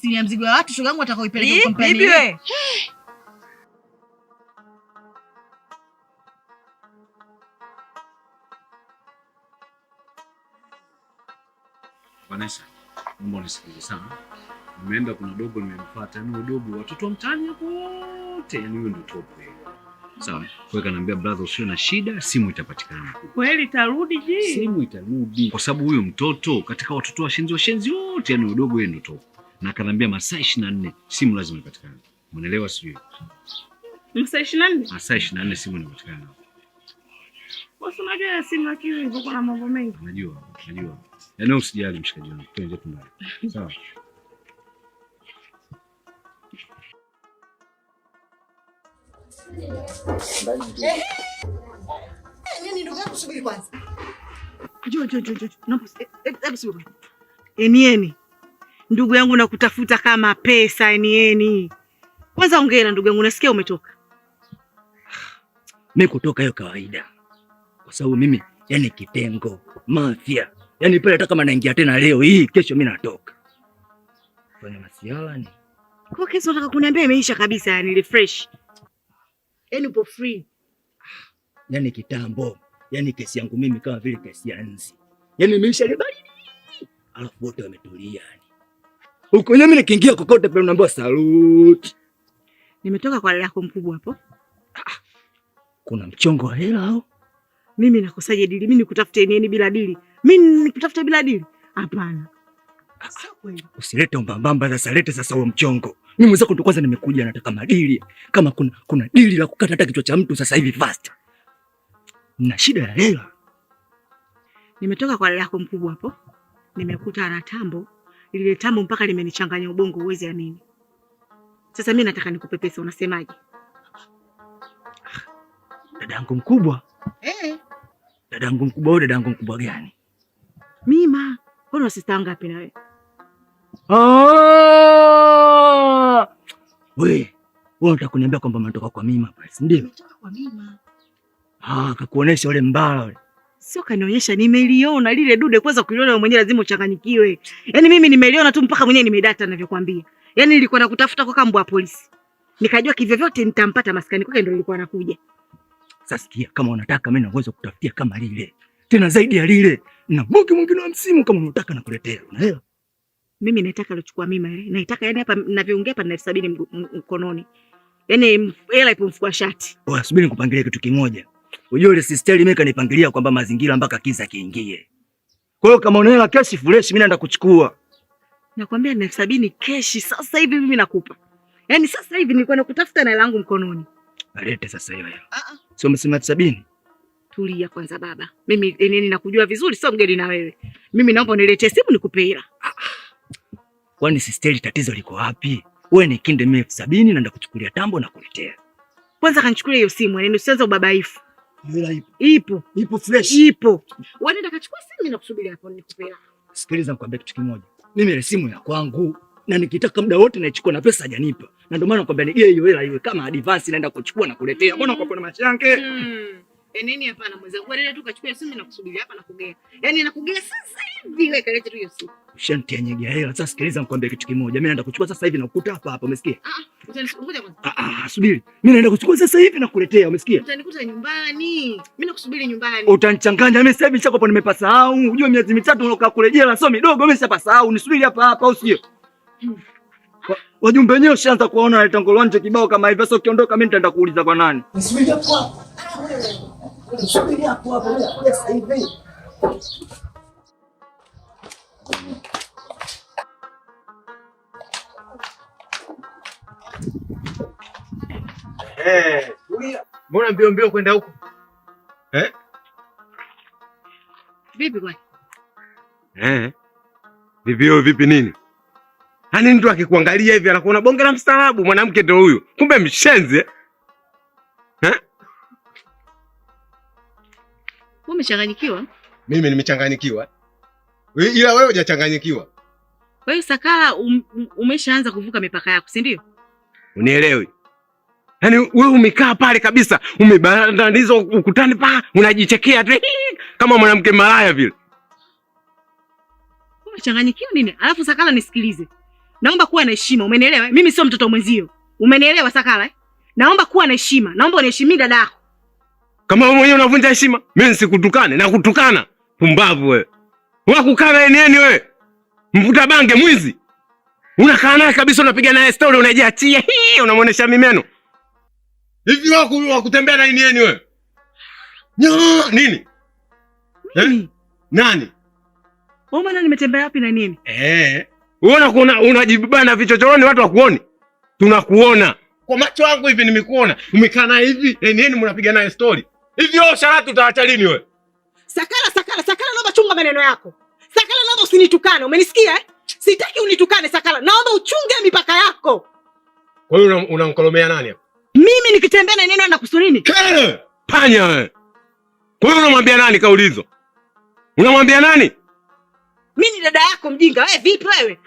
Siri ya mzigo wa watu shoga yangu atakaoipeleka company. Bibi wewe. Vanessa, naomba unisikilize sana. Nimeenda kuna dogo nimemfuata, yaani dogo watoto wa mtaani hapo wote, yaani huyo ndio top. Sawa. Kwa hiyo kaniambia brother, usiwe na shida, simu itapatikana. Kweli itarudi ji? Simu itarudi. Kwa sababu huyo mtoto katika watoto washenzi washenzi wote, yaani udogo yeye ndio top. Na kaniambia masaa 24 simu lazima ipatikane. Umeelewa sijui? Masaa 24? Masaa 24 simu inapatikana. Bosi, unajua simu lakini iko na mambo mengi. Najua, najua. Yaani usijali mshikaji wangu. Twende tu ndani. Sawa. Nini ndugu yangu, subiri kwanza. Njoo, njoo, njoo, njoo. Naomba hebu subiri. Enieni. Ndugu yangu nakutafuta kama pesa enieni. Kwanza hongera ndugu yangu, nasikia umetoka. Mimi kutoka hiyo kawaida. Kwa sababu mimi yani kitengo mafia. Yaani pale hata kama naingia tena leo hii, kesho mimi natoka. Fanya masiala ni. Kwa kesi unataka kuniambia imeisha kabisa, yani ile fresh. Yaani upo free. Yaani kitambo. Yaani kesi yangu mimi kama vile kesi ya nzi. Yaani imeisha ile baridi. Alafu wote wametulia yani. Huko mimi nikiingia kokote pale unaambiwa salute. Nimetoka kwa dada yako mkubwa hapo. Kuna mchongo wa hela au? Mimi nakosaje dili? Mimi nikutafute nini bila dili? Mimi nikutafute bila dili? Hapana. Sio kweli. Usilete umbambamba sasa, lete sasa huo mchongo. Mimi mwenzako ndo kwanza nimekuja nataka madili. Kama kuna dili la kukata hata kichwa cha mtu sasa hivi fast. Nina shida ya hela. Nimetoka kwa dada yako mkubwa hapo. Nimekuta ana tambo. Lile tambo mpaka limenichanganya ubongo, uwezi amini. Sasa mimi nataka nikupe pesa, unasemaje? Dadangu mkubwa? Eh. Dadangu mkubwa au dadangu mkubwa gani? Mima, wewe una sister ngapi na wewe? Ah! Wewe, wewe unataka kuniambia kwamba umetoka kwa Mima basi, ndio? Nimetoka kwa Mima. Ah, akakuonesha ule mbala ule. Sio kanionyesha, nimeliona lile dude. Kwanza kuliona wewe mwenyewe lazima uchanganyikiwe. Yaani mimi nimeliona tu mpaka mwenyewe nimedata ninavyokuambia. Yaani nilikuwa nakutafuta kwa kambwa polisi. Nikajua kivyovyote nitampata maskani kwake, ndio nilikuwa nakuja. Sasa sikia, kama unataka mimi naweza kutafutia kama lile. Tena zaidi ya lile. Na boki mwingine wa msimu kama unataka nakuletea. Unaelewa? Mimi nataka lochukua mima ile. Naitaka yani hapa ninavyoongea hapa nina 70,000 mkononi. Yaani hela ipo mfuko wa shati. Oya, subiri nikupangilie kitu kimoja. Unajua ile sister mimi kanipangilia kwamba mazingira mpaka kiza kiingie. Kwa hiyo kama una hela cash fresh mimi naenda kuchukua. Nakwambia nina 70,000 cash sasa hivi mimi nakupa. Yaani sasa hivi nilikuwa nakutafuta na hela yangu mkononi. Alete sasa hiyo hela. Ah ah. Sio umesema 70,000? Tulia kwanza baba. Mimi nini nakujua vizuri, sio mgeni na wewe. Mimi naomba uniletee simu nikupe hela. Ah ah. Kwani sister tatizo liko wapi? Wewe ni kinde mimi 70,000 naenda kuchukulia tambo na kuletea. Kwanza kanichukulia hiyo simu, yaani usianze ubabaifu. Hela ipo. Ipo. Ipo fresh. Ipo. Wewe kachukua simu mimi nakusubiri hapo nikupe hela. Sikiliza nikwambie kitu kimoja. Mimi ile simu ya kwangu na nikitaka muda wote naichukua na pesa hajanipa. Na ndio maana nakwambia ni hiyo hela iwe kama advance naenda kuchukua na kuletea. Mbona uko na mashange? Nini hapana mwenzangu. Wewe tu kachukua simu na kusubiri hapa na kugea. Yaani nakugea sasa hivi wewe kalete tu hiyo simu. Ushantia nyegea hela. Sasa sikiliza nikwambie kitu kimoja. Mimi naenda kuchukua sasa hivi na kukuta hapa hapa, umesikia? Ah ah, utanikuta kwanza. Ah ah, subiri. Mimi naenda kuchukua sasa hivi na kuletea, umesikia? Utanikuta nyumbani. Mimi nakusubiri nyumbani. Utanichanganya. Mimi sasa hivi nishakopo nimepasahau. Unajua miezi mitatu unakaa kurejea sio midogo, mimi sipasahau. Nisubiri hapa hapa au sio? Wajumbe wenyewe ushaanza kuwaona na tangolwanje kibao kama hivi. Sasa ukiondoka mimi nitaenda kuuliza kwa nani? Nisubiri hapo hapo. Nisubiri hapo hapo. Mimi nakuja sasa hivi. Mbona mbio mbio kwenda huko? Eh? Vipi kwani? Eh. Vipi wewe vipi nini? Yaani mtu akikuangalia hivi anakuona bonge la mstaarabu, mwanamke ndio huyu. Kumbe mshenzi. Eh? Wewe umechanganyikiwa? Mimi nimechanganyikiwa. Ila wewe hujachanganyikiwa. Kwa hiyo Sakala umeshaanza kuvuka mipaka yako, si ndio? Unielewi? Yaani wewe umekaa pale kabisa, umebandandizwa ukutani pa, unajichekea tu kama mwanamke malaya vile. Umechanganyikiwa nini? Alafu Sakala nisikilize. Naomba kuwa na heshima, umenielewa? Mimi sio mtoto mwenzio. Umenielewa Sakala eh? Naomba kuwa na heshima. Naomba uniheshimie dada yako. Kama wewe mwenyewe unavunja heshima, mimi nisikutukane na kutukana. Pumbavu wewe. Wewe kukaa na nini wewe? Mvuta bange mwizi. Unakaa naye kabisa, unapiga naye story, unajiachia. Hii unamuonesha mimeno. Hivi wewe kutembea na nini wewe? Nyo, nini? Mimi. Eh? Nani? Wewe maana nimetembea wapi na nini? Eh. Wewe unakuona unajibana vichochoroni watu wakuoni. Tunakuona. Kwa macho yangu hivi nimekuona. Umekaa naye hivi, nini mnapiga naye story? Hivi wewe sharati utaacha lini wewe? Sakala, Sakala, Sakala, naomba chunga maneno yako. Sakala, naomba usinitukane, umenisikia eh? Sitaki unitukane Sakala. Naomba uchunge mipaka yako. Kwa hiyo unamkolomea nani hapa? Mimi nikitembea na neno na kuhusu nini? Kele! Panya wewe. Kwa hiyo unamwambia nani kaulizo? Unamwambia nani? Mimi ni dada yako mjinga. Wewe vipi wewe?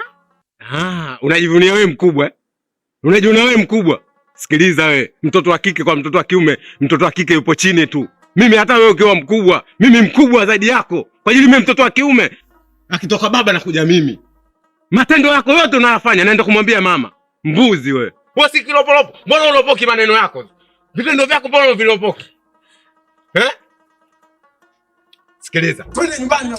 Ah, unajivunia wewe mkubwa eh? Unajivunia wewe mkubwa. Sikiliza wewe, mtoto wa kike kwa mtoto wa kiume, mtoto wa kike yupo chini tu. Mimi hata wewe ukiwa mkubwa, mimi mkubwa zaidi yako. Kwa ajili mimi mtoto wa kiume. Akitoka baba na kuja mimi. Matendo yako yote unayofanya naenda kumwambia mama. Mbuzi wewe. Wewe si kilopolopo. Mbona ulopoki maneno yako? Vitendo vyako mbona vilopoki? Eh? Sikiliza. Twende nyumbani na